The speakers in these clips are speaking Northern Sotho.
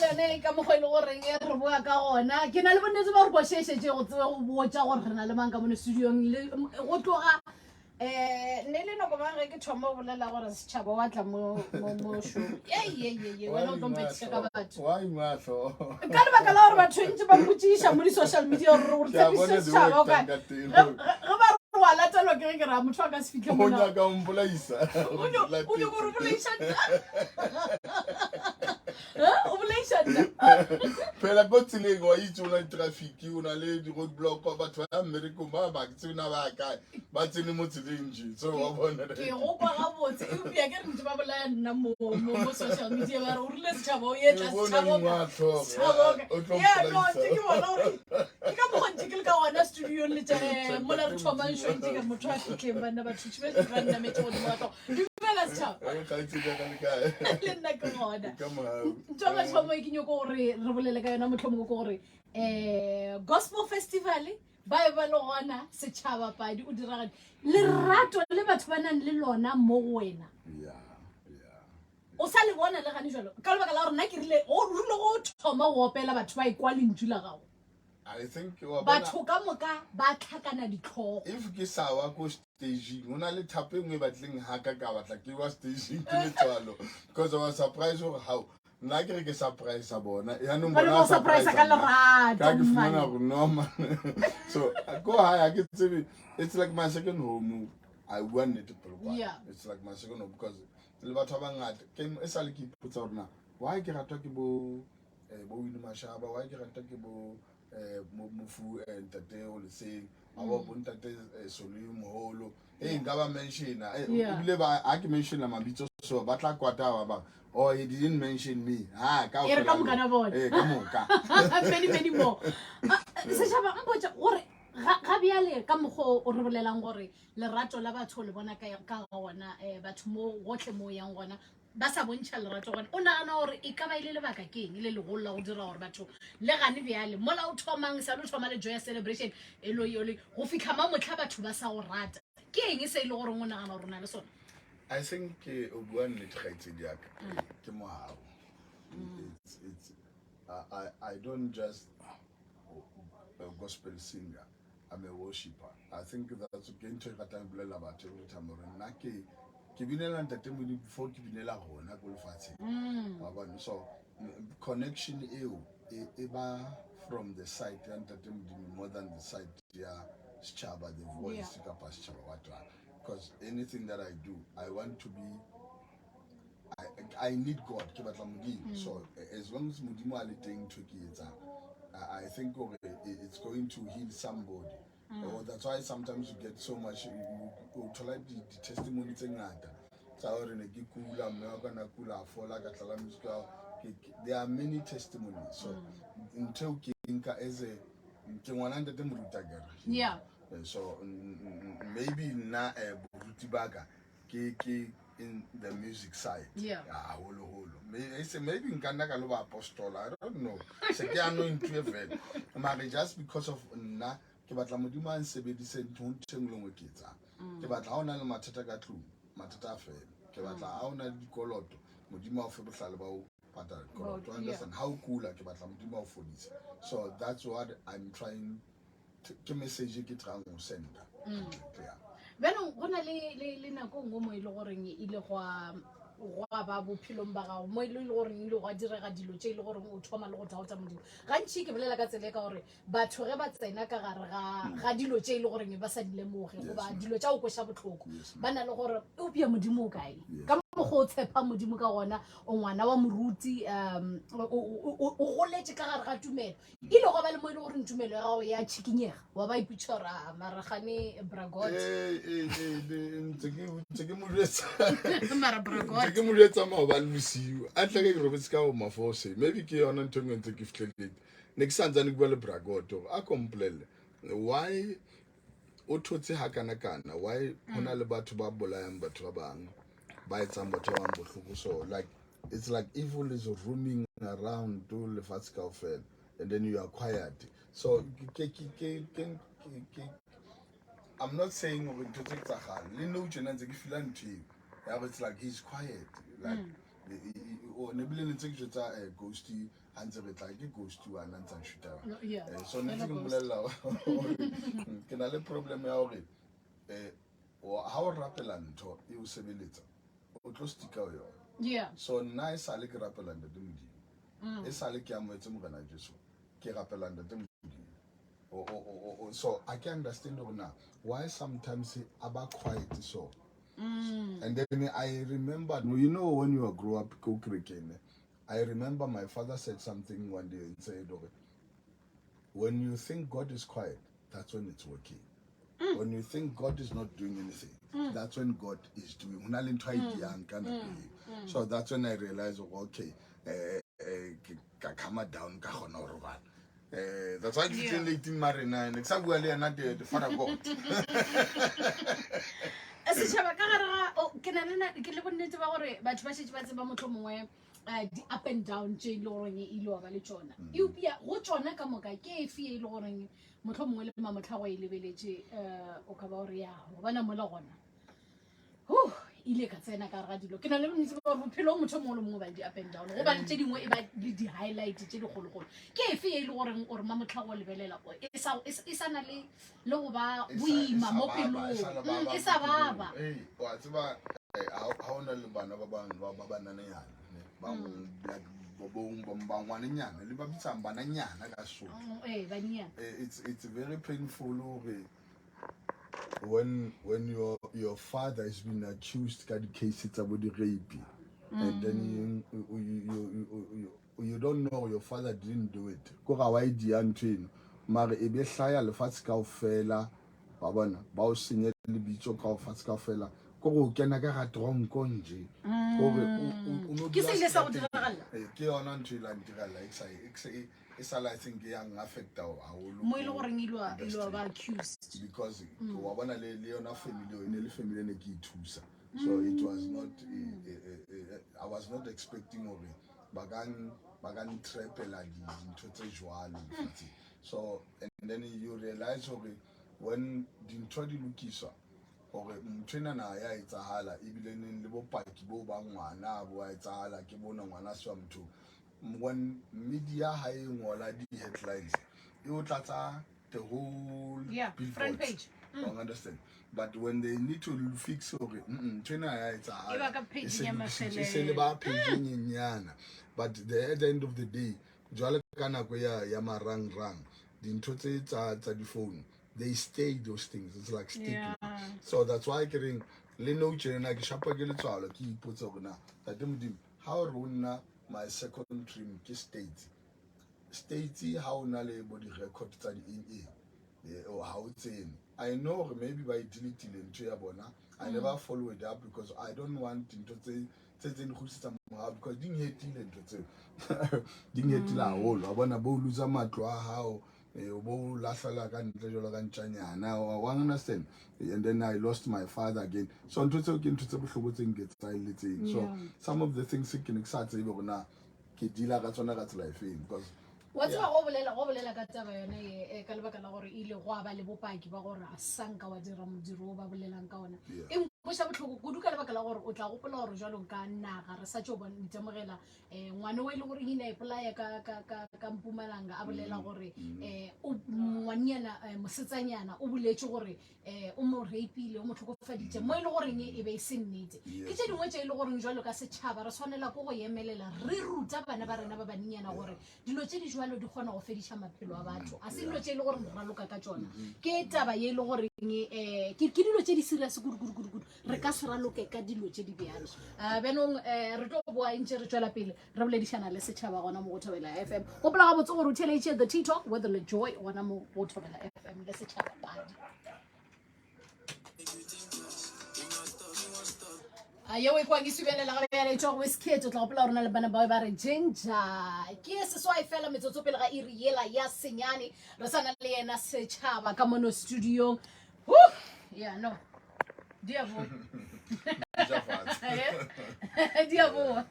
yone ka mokgwa e le goreng e re boa ka gona ke na le bonnete ba gore koše e šetše go tsebe go botša gore re na le mang ka mono studiong le go tloga um ne le nako mang ge ke thoma go bolela gore setšhaba wa tla mo mo show ye wena o tlo mpetiša ka batho Wa ingwahlo. ka lebaka la gore batho ntse ba mpotsiša mo di-social media gore gore Ke a tshepišitše bona di setšhaba o kae workang ka teng. Ge ge ba re wa latelwa ke ge ke ra motho a ka se fitlhe O mona nyaka o mpolaisa. O nyako gore bolaiša nna o bolaiša nna Phela ko tseleng wa itse o na le traffic, o na le di-road block, batho ba ya mmerekong ba ba ke tsebe na ba ya kae. Ba tsene mo tseleng nje. So wa bona. Ke go kwa gabotse eupša ke re ntse ba bolaya nna mo mo mo social media ba re o rile setšhaba o etla Ke bona setšhaba o ka dingwahlo, setšhaba o ka o tlo yeah no mpolaisa. ntse ke bona gore ke ka mokgwa ntse ke le ka gona studiong le tše mola re thomang show ntse ke re motho a fitlheng banna batho tšhibe ba nnametse godimo ga tlhogo dumela setšhaba Eh, kgaitsedi ya ka le kae? le nna ke gona Ka mohau. ntho ya mathomo e ke nyoko gore re bolele ka yona mohlomongwe ke gore um gospel festival ba e ba le gona setšhaba padi o diragadi lerato le batho ba nang le lona mo go wena Yeah, yeah. o sa le bona le gane jalo ka lebaka la gore nna ke rile o rile go thoma go opela batho ba ekwa lentšu la gago I think wa bona batho ka moka ba tlhakana ditlhogo if ke sa wa ko staging go na le thapo e nngwe e batlileng haka ka batla ke wa staging ke letswalo because I was surprised gore how nna ke re ke surprise bona yaanong Ba le bona ba surprise ka lerato, ka ke fumana man. gore no man so ko hae ha ke tsebe it's like my second home I bua nnete polokwane Yeah. it's like my second home because le batho ba bangata ke e sa le ke ipotsa gore na why ke ratwa ke bo eh, bo Winnie Mashaba why ke ratwa ke bo eh, mofu eh, ntate o leseng a bo bo ntate eh, Solly Moholo ee nka ba mentiona eh, Yeah. ebile ba ha ke mentiona mabitso so ba tla kwata ba bang oh he didn't mention me ha ka E re ka moka na bona. eh ka moka many many more Ah, setšhaba mpotša gore ga ga bjale ka mokgwa o o re bolelang gore lerato la batho le bona ka ka gona um batho mo gotlhe mo o yang gona ba sa bontšha lerato gone o nagana gore e ka ba e le lebaka ke eng le legolo la go dira gore batho le gane bjale mola o thomang sa lo thoma le joya celebration e lo yole go fitlha ma motlha batho ba sa go rata ke eng se e le goreng o nagana gore o na le sone I think ke o bua nnete kgaitsedi ya ka ke mogau it's, it's, I, I, I don't just a gospel singer I'm a worshipper I think that's ke ntho e ratang bolela batho every time gore nna ke ke binela ntate Modimo before ke binela gona ko lefatsheng wa bona so connection eo e e ba from the side ya ntate Modimo more than the side ya setšhaba the voice kapa setšhaba what what because anything that I do I want to be I, I need God ke batla modimo so as long as modimo a le teng ntho e ke e etsang I, I think gore it's going to heal somebody oh, that's why sometimes you get so much you o thola di di testimony tse ngata tsa gore ne ke kula mme wa ka na kula a fola ka tlala music ya there are many testimonies so ntho eo ke nka as a ke ngwana ntate moruta kere Yeah. So maybe nna boruti ba ka ke ke in the music side Yeah. haholoholo e maybe nka nna ka lo ba apostola i don't know se ke anointwe fela mare just because of nna ke batla modimo a nsebedise ntho ntho e nngwe le nngwe ke etsang ke batla ha o na le mathata ka tlung mathata a fele ke batla ha o na le dikoloto modimo a o fe bohlale ba o patala dikoloto yeah. understand ha o kula ke batla modimo a o fodise so that's what i'm trying to ke message e ke trying go senda yeah. bjanong go na le le le nako nngwe mo e le goreng e ile gwa gwa ba bophelong ba gago mo e le goreng ile gwa direga dilo tše e le goreng o thoma le go doubta modimo gantši ke bolela ka tsela e ka gore batho ge ba tsena ka gare ga ga dilo tše e le goreng ba sa di lemoge Yes, goba ma'am. dilo tša go kweša bohloko Yes, ma'am. ba na le gore eupša modimo o kae Yes. ka mokgwa o tshepa modimo ka gona o ngwana wa moruti um o- o o- o goletše ka gare ga tumelo ile go ba le mo e le goreng tumelo ya gago ya tšhikinyega wa ba ipotša gore a maragane bragot Ee, ee, ee, ntse ke ntse ke mo jwetsa mara ntse bragot ke mo jwetsa maobane bosiu a tla ke ke robetse ka bo mafose maybe ke yona ntho e nngwe ntse ke fitlheletse ne ke santsane ke bua le bragot gore a kompolele why o thotse ha kana kana why ho na le batho ba bolayang batho ba bang ba etsang batho ba bang bohloko so like it's like evil is roaming around to lefatshe kaofela and then you are quiet so ke ke ke ke ke I'm not saying gore ntho tse ke tsa kgale le nou tjena ntse ke feel ntho eo ya gore it's like he's quiet like Ne bile ne ntse ke jwetsa eh, ghost ha ntse re tla ke ghost wa na ntse a shoota No, yeah. Eh, so ne ntse ke Yena ghost. mmolelela hore ke na le problem ya hore eh ha o rapela ntho e o sebeletsa o tlo sticka ho yona Yeah. so nna e sale ke rapela ntate modimo e sale ke amoetse morena jesu ke rapela ntate modimo so i can understand hore na why sometimes a ba quiet so and then i remember you know when you are grow up ko kerekeng i remember my father said something one day and said okay, when you think god is quiet that's when it's working when you think god is not doing anything that's when god is doing ho na le ntho a e diang ka nako eo. so that's when i realized okay eh, eh, ke ka calm down ka kgona ho robala Eh, that's why ke fihleng late marena ne ke sa bua le yena the the father god Eh, setšhaba ka gare ga oh, ke na le na- ke le bonnete ba gore batho ba šetše ba tseba motlho mongwe eh, di-up and down tše e le goreng e ile wa ba le tšona eupša go tšona ka moka ke efe e le goreng motlho mongwe le mamotlha go e lebeletše um o ka ba gore ya go bona mola gona Huh, ile ka tsena ka gare ga dilo ke na le bonnete ba gore bophelo motho mongwe le mongwe ba le di-up and down go ba le tše dingwe e ba le di-highlight tše dikgologolo ke efe e le goreng ore mamotlha go lebelela o- e sa e sa- e sa na le le go ba E sa- boima e sa mo baba, pelong e sa le Mm, baba e sa mo pelong. baba Ee, wa tseba eh, ha ha o na le bana ba bang ba ba bananenyana ne, ba like bo bo ba ngwanenyana le ba bitsang bananyana ka Sesotho. Ee bannyana Eh, it's very painful hore when when your your father has been accused ka di-case tsa bo di-rape and then you, you, you, you, you, you don't know your father didn't do it ko ga wa e dia ntho eno mare e be hlaya lefatshe kaofela wa bona ba o senye lebitso ka fatshe kaofela ko go kena ka ga tronko nje kore o no Ke se dula ile sa go seterateng. diragalla? Eh, ke yona ntho e la ntiragalla e sa- e sa- e- e sala i think ya affecta haholo mo e le goreng ile wa- ile wa ba industry. accused because wa bona le le yona family eo e ne le family e ne ke ithusa so it was not eh, eh, eh, eh, i was not expecting hore ba ka n- ba ka ntrapela dintho tse jwalo lefatsheng so and then you realize hore when dintho di lokiswa hore ntho enana ya etsahala ebile neng le bopaki bo ba ngwana bo a etsahala ke bona ngwana se wa motho when media ha e ngola di-headlines e o tlatsa the whole Yeah, front billboards. page. You understand but when they need to fix hore mm, ntho ena ya etsahala E ba ka e page se ya lokisitswe, e se le ba page e nyenyana but the, at the end of the day jwale ka nako ya ya marangrang dintho tse tsa tsa di-phone they stay those things it's like stigma Yeah. so that's why ke reng le nou tjena ke shapa ke letswalo ke ipotse hore na tate modimo ha o re o nna my second dream ke states states ha o na le bo di-record tsa di-eng eng eh, o ha o tsene i know hore maybe ba e deletile ntho ya bona i never follow it up because i don't want dintho tse tse tse di kgutlisetsa morao because di nhetile ntho tseo di nhetile haholo wa bona bo loser matlo a hao eh, o bo lahlela ka ntle jwalo ka ntjanyana wa wa understand and then i lost my father again so ntho tseo ke ntho tse bohloko tse nketsaheletseng so Yeah. some of the things ke ne ke sa tsebe hore na ke deala ka tsona ka tsela efeng because wa tseba go bolela go bolela ka taba yone e eh, ka lebaka la gore ile go a ba le bopaki ba gore a sanka wa dira modiro o ba bolelang ka ona Yeah. e nkweša botlhoko kudu ka lebaka la gore o tla gopola gore jalo ka naga re sa tšo bona itemogela um ngwane o e le gore ina ipolaya ka, ka, ka, ka mpumalanga a bolela gore um ngwannyana eh, mosetsanyana o boletše gore um o mo rapile o mo tlhokofaditše mo e le goreng e be e se nnete ke tše dingwe tše e le goreng jalo ka setšhaba re tshwanela ko go emelela re ruta bana ba rena ba bannyana gore dilo tše di jalo di kgona go fediša maphelo a batho a se dilo tše e le goreng re raloka ka tšona ke taba ye e le goreng um ke dilo tše di serious kudu-kudu-kudu re ka se raloke ka dilo tše di bjalo um bjanong um re tlo boa ntše re tšwela pele re boledišana le setšhaba gona mo go thobela fm gopola gabotse gore o theletše the tea talk with le joy gona mo go thobela fm le setšhaba padi a yeo e kwang e subelela ga bjale e tšwa go Wizkid o tla gopola gore na le bana bao ba re ginger ke seswai fela metsotso pele ga iri yela ya senyane re sa na le yena setšhaba ka mono studiong Woo! yeah no di a boa Ja fatshe. di a boa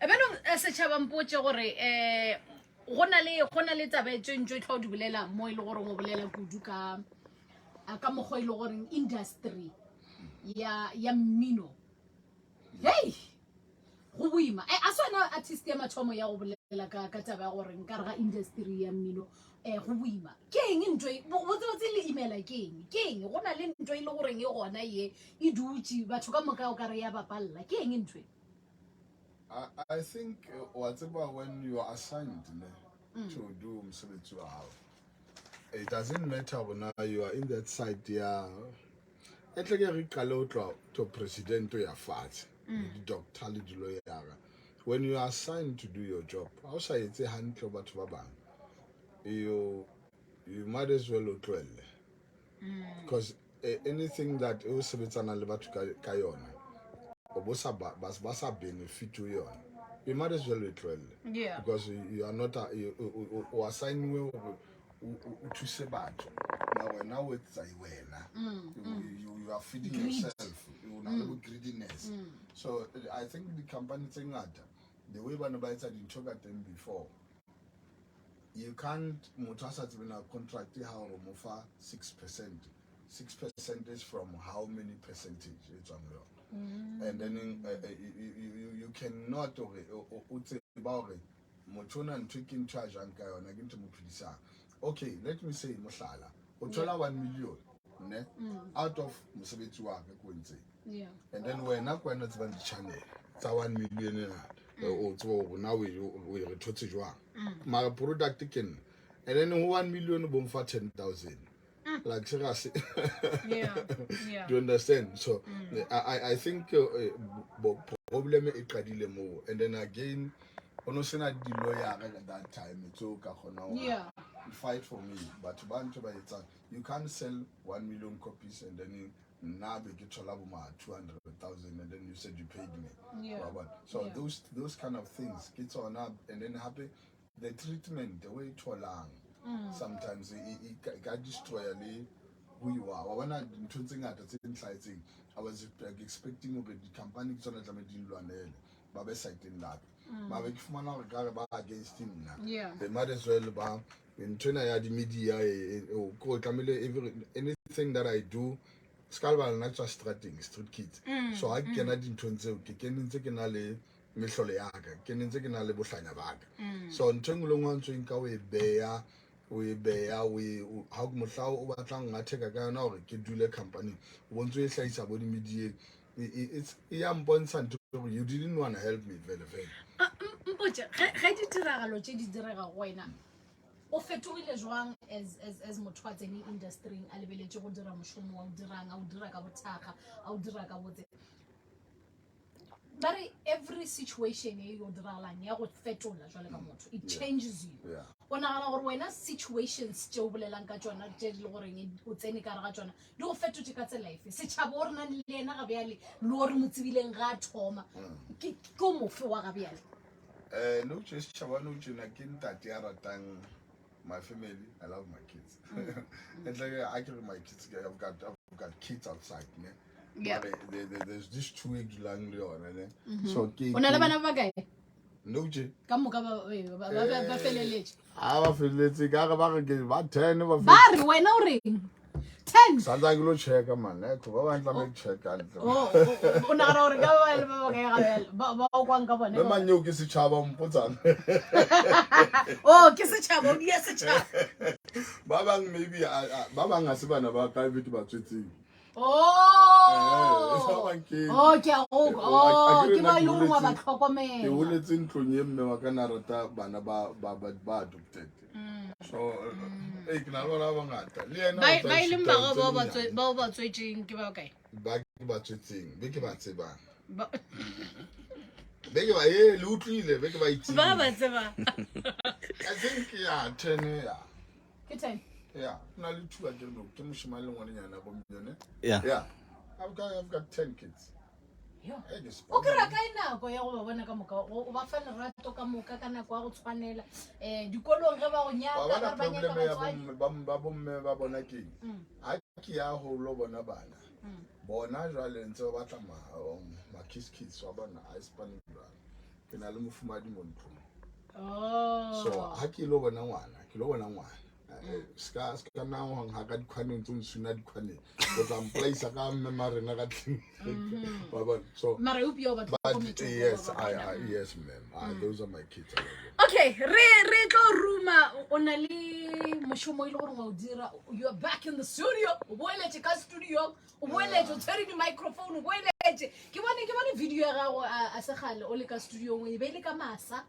bjanong eh, setšhaba mpotse gore um go na le go na le taba e tše ntšo e tlho di bolela mo e le goreng o bolela kudu ka a ka mokgwa e le goreng industry ya ya mmino hei Go boima. Eh, a se wena artist ya mathomo ya go bolela ka ka taba ya gore nkare ga industry ya mmino eh go boima. Ke eng ntho e botsebotse le imela ke eng? Ke eng go na le ntho e le goreng e gona ye e dutše batho ka moka o ka re ya bapalla. Ke eng ntho e? I, I think wa tseba when you are assigned ne, to do mosebetsi wa hao it doesn't matter bona you are in that side ya e tle ke re qale ho tloha to president ya fatshe le di-doctor le di-lawyera when you are assigned to do your job ha o sa etse hantle ho batho ba bang you you might as well o tlohelle because eh, anything that o sebetsana le batho ka, ka yona o bo sa ba ba ba sa benefit ho yona you might as well o e tlohelle Yeah. because you, you are not a, you, o, o, o assigniwe hore o, o, o thuse batho na wena o etsa wena you, you, you are feeding Greed. yourself o na le bo greediness so eh, i think di-company tse ngata the way ba ne ba etsa dintho ka teng before you can't motho a sa tsebe na contract ha o mo fa 6%. 6% is from how many percentage e tswang ho yona and then uh, you, you, you cannot hore o tseba hore motho ona ntho ke ntho a jang ka yona ke ntho mo phedisang okay let me say mohlala o thola 1 million ne out of mosebetsi wa ka ko entseng Yeah. and then wena ko wena o tsebang di-channel tsa 1 million ena o tseba hore na o e o e re thotse jwang mara product ke nna and then ho 1 million bo mfa 10,000 like serious Yeah. Yeah. do you understand so I, I, I think problem e qadile moo and then again o no sena di-lawyer at that time tseo ka kgona hore Yeah. fight for me batho ba ntho ba etsang you can't sell 1 million copies and then nna be ke thola bo ma 200,000 and then you said you paid me Yeah. Wa bona? so Yeah. those kind of things ke tsona and then hape the treatment the way e tholang sometimes e e- e ka- e ka destroya le who you are wa bona dintho tse ngata tse ntlhaetseng i was like expecting hore di-company ke tsona tlameha di nlwanele ba be siteng la ka mara ke fumana hore kare ba against nna Yeah. they might as well ba nthwena ya di-media e- e- o ko tlamehile every anything that i do se ka lebala nna ke tswa strateng street kids so ha ke kena dinthong tseo ke kene ntse ke na le mehlolo ya ka ke ne ntse ke na le bohlanya ba ka so ntho e nngwe le nngwe ntse nka o e beya o e beya o e ha mohla o batlang ngatheka ka yona hore ke dule company o bontse o e hlahisa bo di-medieng e ya mpontsha ntho gore you didn't want to help me vele vele Ah, mpotše ge ditiragalo tše di direga go wena o fetogile jwang as, as, as motho a tsene industryng a lebeletše go dira mošomo wa o dirang a o dira ka bothakga a o dira ka botse ba re every situation e yo diragalang ya go fetola jwale ka motho it changes you yeah o nagana gore wena situations tše o bolelang ka tšona tše di le goreng o tsene ka gare ga tšona di go fetotše ka tsela efe setšhaba o re nang le yena ga bjale le o re mo tsebileng ga a thoma ke ke o mofe wa ga bjale um no tše setšhaba no tšena ke ntate ya ratang my family i love my kids and like i ke re my kids I've got, I've got kids outside ne Yeah. Mare, there, there's this two e dulang le yona ne so ke o na le bana ba bakae no tše ka moka ba ba- ba- ba- ba feleletše a ba feleletse ka re ba re ke ba ten ba ba re wena o reng 10 santsa ke lo checka man eh ba ba tlameha ke checka ntle o o- o nagana gore ka ba le ba bakae ga bjale ba ba o kwang ka bone mme manyeo ke setšhaba mpotsang o ke setšhaba o dia setšhaba ba bang maybe ba bang ga se bana ba ka be ke ba tswetseng Oh. Eh, ba bang ke- Oh, ke a go kwa. Oh, a- a Oh, ke re ke ba nna e ke leng gore wa ba holetse- ke tlhokomela holetse ntlong e mme wa ka na rata bana ba ba ba ba adopted so eh ke na le bona ba bangata le yena Ba o tla ba e leng shuta bao ntse bao ba le tswe- nyane. bao ba tswetseng ke ba kae ba ke ba tswetseng be ke ba tsebang Ba- be ke ba e le utlwile be ke ba itseng ba ba tsebang i think ya 10 ya ke 10 ya go na le two a ke no ke moshimane le ngwanenyana bo mmyone Yeah. yeah I've got 10 kids Yo. Eh, ke o kry-a kae nako ya go ba bona ka moka o ba fa lerato ka moka ka nako ya go tshwanela um dikolong ge ba go wa nyaka bona ba re ba nyaka probleme ya batswadi ba bomme ba bona keng ha ke ya go lo bona bana bona jwale ntse ba batla ma-kiss kiss wa bona a spane jwale ke na le mofumadi mo ntlong Oh. so ha ke lo bona ngwana ke lo bona ngwana Ska ska na hong ha ka dikhwaneng tso nsuna dikhwaneng. O tla mpolaisa ka mme marena ka tleng. Wa bona? So mara eupša o ba but tlhokometse, o yes, ba I, bona. I yes ma'am. Those are my kids. I love them. Okay, re re tlo ruma o na le mošomo e le gore wa o dira. You are back in the studio. O boeletše ka studio. O boeletše o tshwere di-microphone o boeletše. Ke bone ke bone video ya gago a a segale o le ka studiong e be e le ka masa.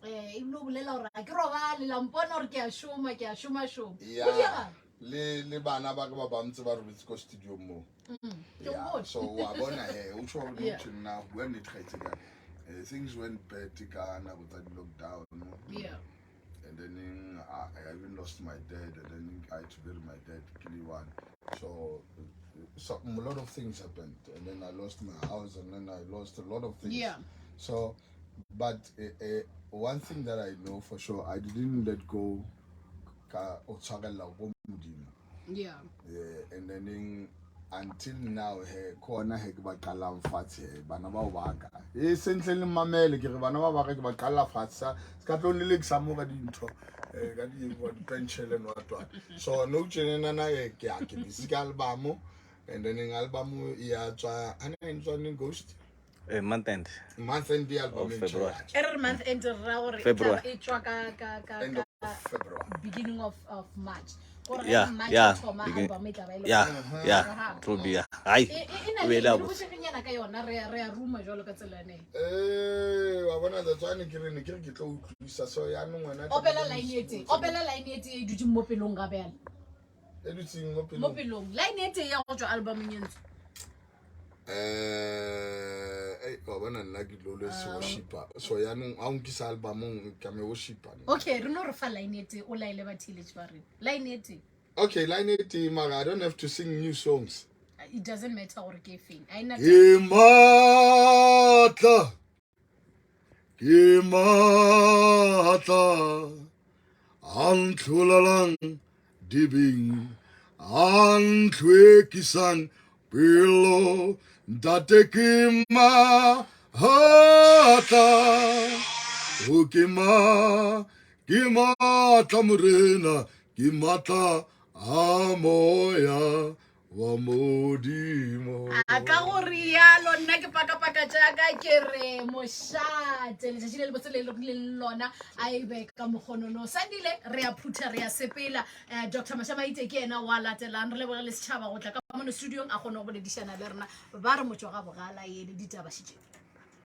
Eh ebile o bolela gore a ke robale la mpona gore ke a šoma ke a šoma šoma. Go Yeah. diega. Le le bana ba ka ba ba ntse ba robetse ko studio mo. Ke o Yeah, bone. so wa bona he o tjho gore Yeah. motho nna go bua nnete kgaitsedi ya ka. Eh, things went bad ka nako tsa di-lockdown. Yeah. And then I even lost my dad, and then I had to bury my dad, Kiliwan. So a lot of things happened, and then I lost my house, and then I lost a lot of things. Yeah. So, but one thing that I know for sure, I didn't let go. Ka o tshwarella go Modimo. Yeah. Yeah, and then until now he kona he ke ba qalang fatshe he bana bao ba ka e sentle le mamele ke re bana ba ba ka ke ba qala fatshe sa se ka tlo lelekisa mo ka dintho eh ka di di pension and what what so no tjena na eh, ke a ke busy ka album and then in album ya tswa ana e tswa ni ghost Month end. Month end di album Of e ntšha February. ya tswa. E re month end re ra gore e February. tla- e tswa ka ka ka End ka of February. beginning of March. Gore ge Yeah, March yeah, e thoma album e tla ba e le Yeah, gona. yeah, Aha. it will be yeah. Hai. E e- e na O be le le re botse. botsegenyana ka yona re re a ruma jwalo ka tsela ne. Eh, wa bona that's why ne ke re ne ke re ke tlo utlwisa so yaanong wena Opela line e tee. Opela line e tee e dutseng mo pelong ga bjale. E dutseng mo Mo pelong. pelong. Line e tee ya go tswa albumeng e ntsho. Eh, ei, wa bona nna ke tlo le se worshipa so yaanong a o nkisa albumong ka me worshipa Okay, re no re fa line e tee o laele batheeletši ba rena. Line e tee. Okay, line e tee mara I don't have to sing new songs. It doesn't matter gore ke e feng. A e na Ke maatla, ke maatla a ntlholelang dibeng, a ntlhwekisang pelo, ntate ke maatla, o ke ma, ke maatla morena, ke maatla a moya wa Modimo. A ka go rialo nna ke pakapaka jaaka ke re mošate letšatši le lebotse le le rileng lona a e be ka mokgonono sandile re a phutha re a sepela um Dr Mashamaite ke yena wa latelang re leboge le setšhaba go tla ka mono studiong a kgone go boledišana le rena ba re motšwa ga bogala ene ditaba šitše.